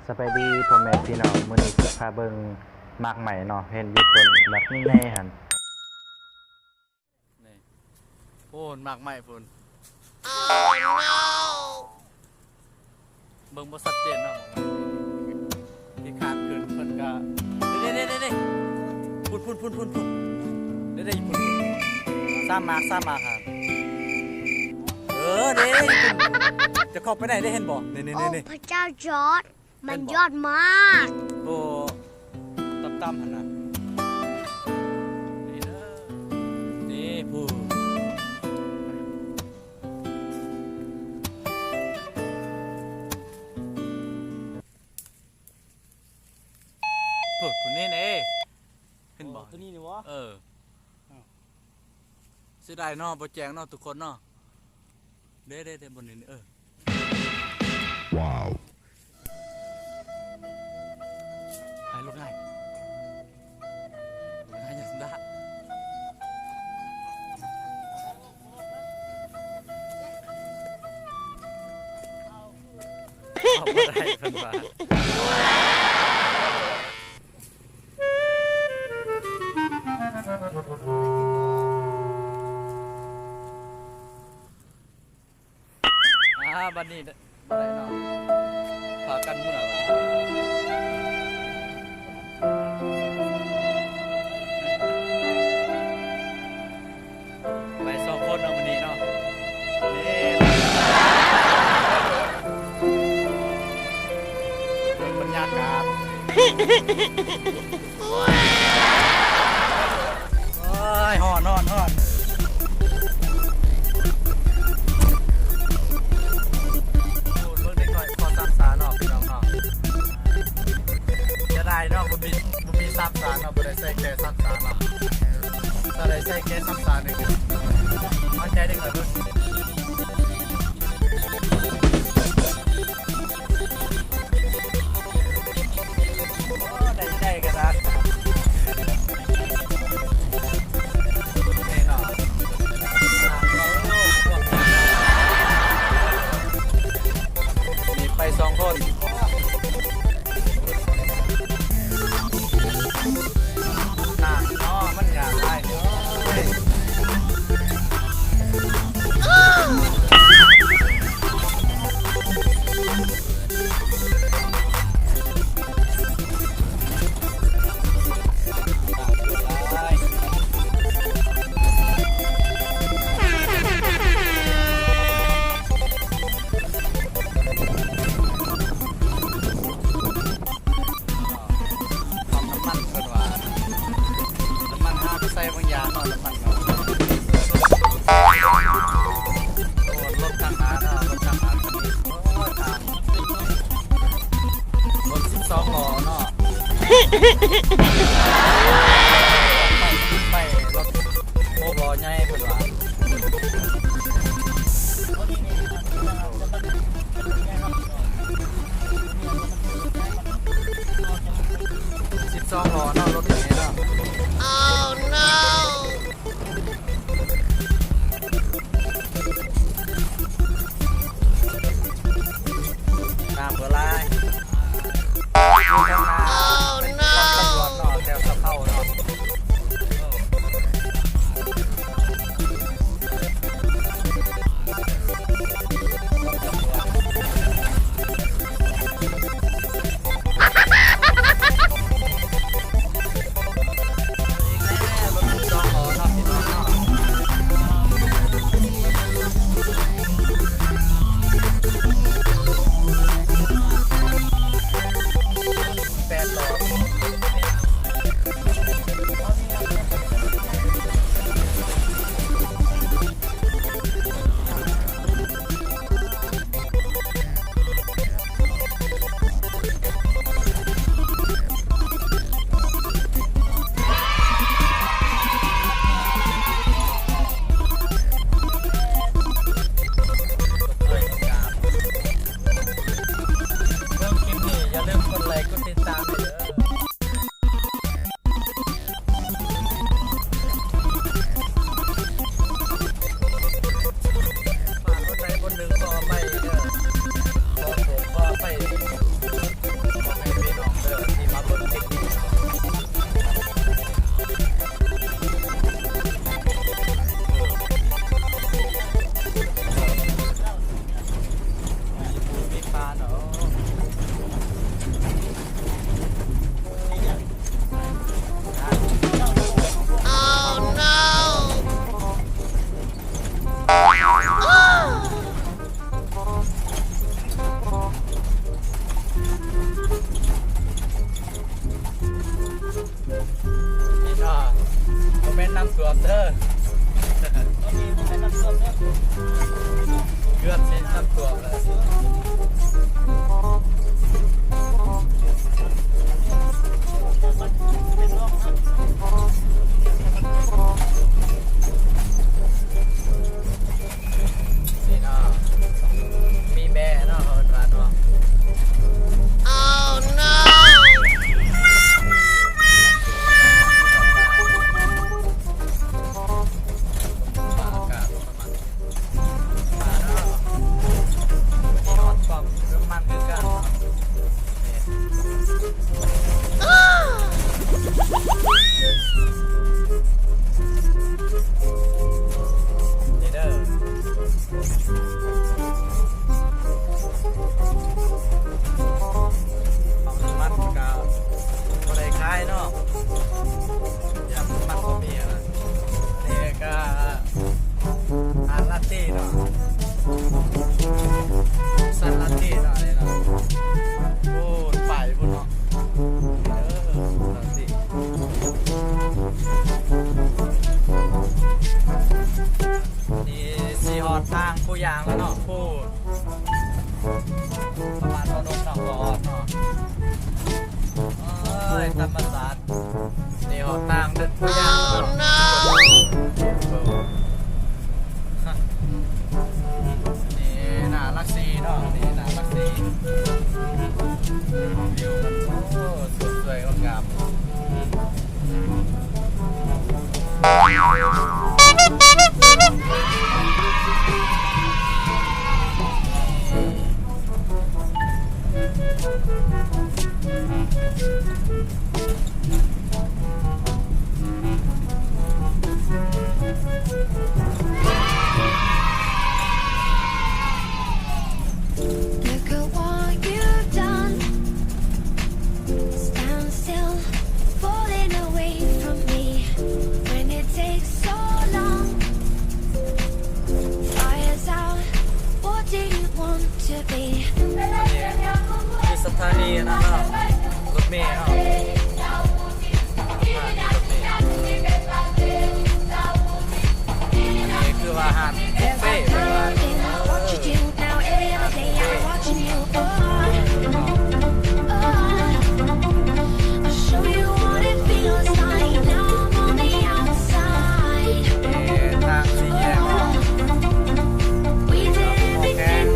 ສະບາຍດີພໍ່ແມ່ພີ່ນ້ອງ, ມື້ນີ້ຊິພາເບິ່ງໝາກໄມ້ເນາະ, ເຫັນຢູ່ຕົ້ນບັກໃຫຍ່ຫັ້ນ. ນີ້ ໂອ້ ໝາກໄມ້ພຸ້ນ. ເບິ່ງບໍ່ຊັດເຈນເນາະ, ທີ່ຄາດຂຶ້ນເພິ່ນກະ ເດ້ໆໆໆ ພຸ້ນໆໆໆ ພຸ້ນໆ ເດ້ໆ ພຸ້ນ ສາມໝາກ ສາມໝາກຫັ້ນ. ເອີ ເດ້ ເຈົ້າເຂົ້າໄປໄດ້ເດ້ ເຫັນບໍ່? ນີ້ໆໆໆ ໂອ້ ພະເຈົ້າຈອດ ມັນຍອດມາກ. ໂອ້ ຕ່ຳໆຫັ້ນນະ. ນີ້ເດີ ນີ້ ພຸ້ນ ພຸ້ນ ພຸ້ນ ນີ້ເດ້ ເຫັນບໍ່? ອໍ ໂຕນີ້ນີ້ຫວາ? ເອີ ອ້າວ ເສຍດາຍເນາະ ບໍ່ແຈ້ງເນາະທຸກຄົນເນາະ. ເດ້ໆໆ ບ່ອນນີ້ ເອີ ວ້າວ. ໄປລົດໃຫຍ່ ລົດໃຫຍ່ຢ່າສະດາ ເຂົ້າບໍ່ໄດ້ເພິ່ນວ່າ. ອ່າ ບັດນີ້ບໍ່ໄດ້ເນາະ ພາກັນເມືອ ໄປສອງຄົນເນາະມື້ນີ້ເນາະ. ນີ້ ເບິ່ງບັນຍາກາດ. ໂອ້ຍ ຮ້ອນ ຮ້ອນ ຮ້ອນ. ໂອ້ ເບິ່ງເດັກນ້ອຍພໍຊ້ຳຊາເນາະ ພີ່ນ້ອງເນາະ. ເສຍດາຍເນາະ ບໍ່ມີ ບໍ່ມີຊ້ຳຊາເນາະ, ບໍ່ໄດ້ໃສ່ແກ່ຊ້ຳຊາເນາະ. ຖ້າໄດ້ໃສ່ແກ່ຊ້ຳຊານີ້ ເອົາໃຈເດັກນ້ອຍເບິ່ງ. ໂອ້ ໄດ້ໃຈກະດານ ນີ້ເນາະ. ນີ້ໄປສອງຄົນ ທາງເນາະ ມັນຍາກຫຼາຍເດີ. ປ້ຳນ້ຳມັນເພິ່ນວ່າ ນ້ຳມັນຫາໄປໃສ່ບາງຢ່າງເນາະ ນ້ຳມັນເນາະ. ໂອ້ ລົດທາງໜ້າເນາະ ລົດທາງໜ້າ. ໂອ້ຍ ທາງລົດສິບສອງລໍ້ເນາະ ໄປ ໄປລົດຫົກລໍ້ໃຫຍ່ເພິ່ນວ່າ. ສິບສອງລໍ້ເນາະ ລົດໃຫຍ່ເນາະ. ນ້ຳກໍຫຼາຍ ຢູ່ທາງໜ້າເປັນປ້ອມຕຳຫຼວດເນາະ ແຖວສະເພົາເນາະ. ແປດລໍ້ ໃນທຳມະຊາດ ນີ້ຮອດທາງເດີນຜູ້ຍ່າງເນາະ. ນີ້ໜ້າຫຼັກສີ່ເນາະ ນີ້ໜ້າຫຼັກສີ່ ວິວ ໂອ້ ສວຍງາມ. ນີ້ຄືສະຖານີອັນນັ້ນເນາະ ລົດເມເນາະ ສະຖານີລົດເມ. ອັນນີ້ຄືວ່າຮ້ານບຸບເຟ ເພິ່ນວ່າ ເອີ ຮ້ານບຸບເຟ ເອີ ທາງສີ່ແຍກ ງານ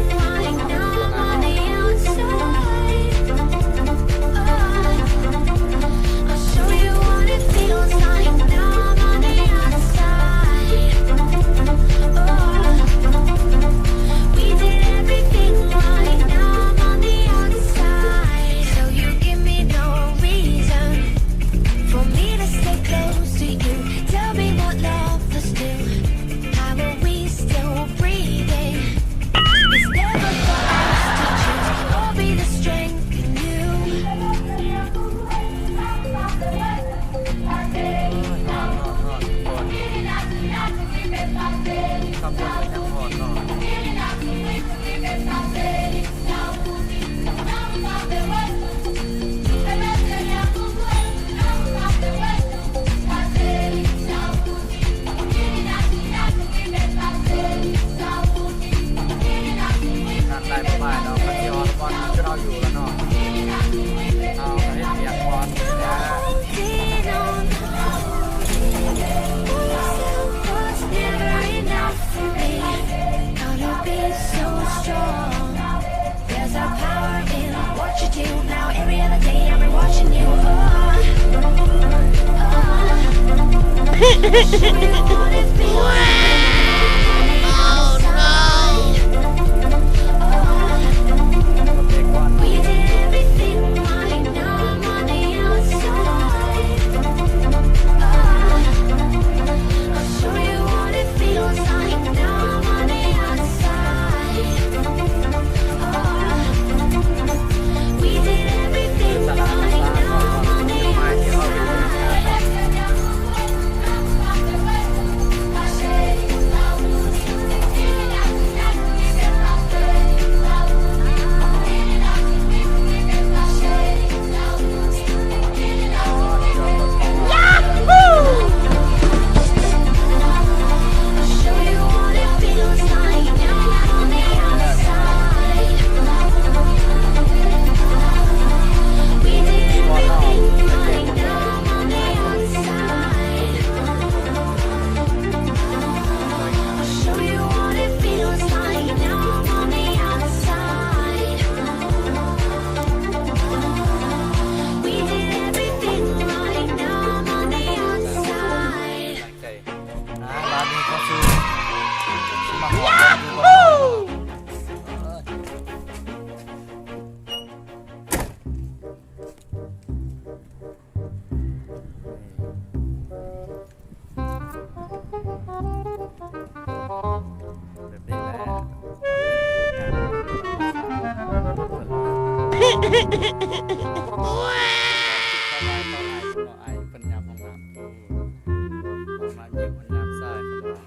ໄດ້ປະມານເນາະ ກໍຊິຮອດບ່ອນຈຸດເຮົາຢູ່ແລ້ວເນາະ ເຮົາກໍເຮັດວຽກກ່ອນ.ອ່າ ບາດນີ້ເຂົ້າສູ່ ຊິມາຮອດ ແບບນີ້ແຫຼະ ເພິ່ນຍາມຫ້ອງນ້ຳ ໂອ້ ຫ້ອງນ້ຳຍິງ ເພິ່ນຍາມຊາຍ ເພິ່ນວ່າ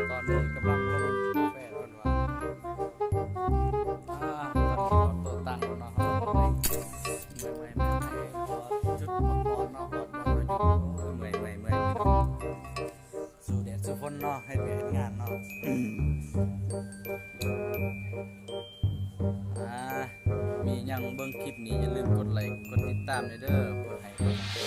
ຕອນນີ້ກຳລັງລົງກາແຟ ເພິ່ນວ່າ ອ່າ ຕອນນີ້ເຮົາໂຕະຕັ້ງແລ້ວເນາະ ເຮົາເມື່ອຍ ເມື່ອຍ ເມື່ອຍ ເມື່ອຍ ເພາະວ່າຈຸດພັກຜ່ອນເນາະ ບ່ອນ ບ່ອນເຮົາຢູ່ ເມື່ອຍ ເມື່ອຍ ເມື່ອຍ ສູ້ແດດສູ້ຝົນເນາະ ເຮັດວຽກເຮັດງານເນາະ ອ່າ ທີ່ຍັງເບິ່ງຄລິບນີ້ ຢ່າລືມກົດໄລກ໌ ກົດຕິດຕາມແດ່ເດີ ກົດໄລກ໌ ກົດ